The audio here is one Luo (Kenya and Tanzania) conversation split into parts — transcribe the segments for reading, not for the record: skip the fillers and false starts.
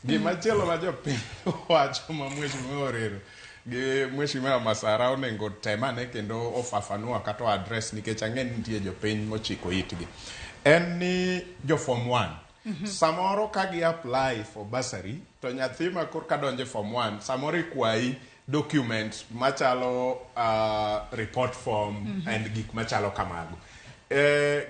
Gimachielo ma jopiny wacho ma Mheshimiwa Orero gi Mheshimiwa Masara onego tem ane kendo ofafanua kata o address, nikech ang'e ni nitie jopiny mochiko itgi, en ni jo form 1 samoro ka gi apply for bursary, to nyathi ma korka donjo e form 1 samoro ikwayi documents machalo report form and gik machalo kamago.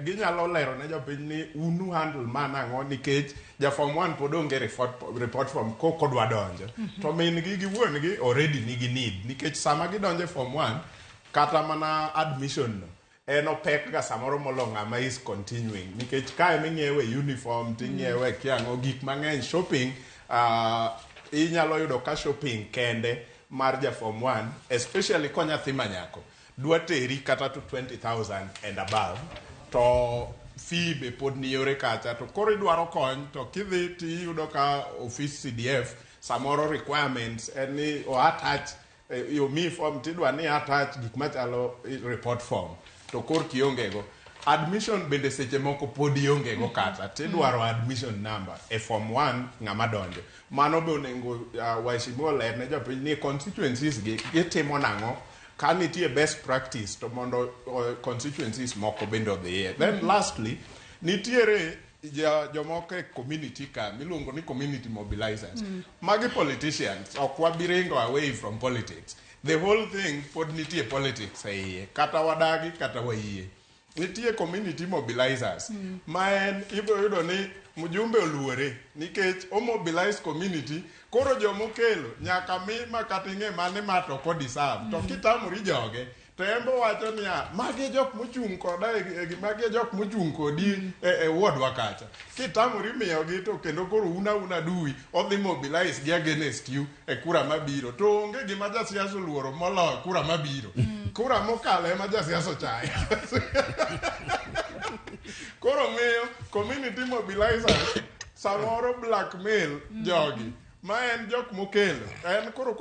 Ginyalo lero ne jopiny ni unu handle ma nang'o, nikech ja form 1 pod onge report form kokodwa donjo, to min gi gi wuon gi already nigi need, nikech sama gidonjo e form 1 kata mana admission no en opek ga samoro molo ng'ama is continuing, nikech kae ming'iewe uniform, ting'iewe kiang'o gik mang'eny, shopping. Inyalo yudo ka shopping kende mar ja form 1, especially ko nyathi manyako, dwa teri kata to 20,000 and above, to fee be pod ni yore kacha. To koro idwaro kony, to kidhi tiyudo ka office CDF samoro requirements en ni o attach omiyi form, tidwa ni attach gik machalo report form, to kor kionge go. Admission bende seche moko pod ionge go, kata tidwaro admission number e form 1 ng'ama donjo. Mano be onego waheshimiwa ler ne jopiny ni constituencies gi gitimo nang'o, ka nitie best practice to mondo constituencies moko bende odhiye. Then lastly, nitiere jomoko e community ka miluongo ni community mobilizers. Magi politicians, ok wabi ringo away from politics. The whole thing pod nitie politics e iye, kata wadagi kata wayie. Nitie community mobilizers ma en ibiro yudo ni mjumbe oluore nikech o mobilize community. Koro jomokelo nyaka mi ma kata ing'e mane ma to ok odeserve, to kitamori joge to en bo wacho niya, magi e jok mochung' koda magi e jok mochung' kodi e wardwa kacha. Kitamori miyogi to kendo koro un auna dui odhi mobilize gi against you e kura mabiro. To onge gima jasiasa oluoro moloyo kura mabiro. Kura mokalo ema jasiasa ochayo. Koro miyo community mobilizers samoro blackmail jogi ma en jok mokelo en koro.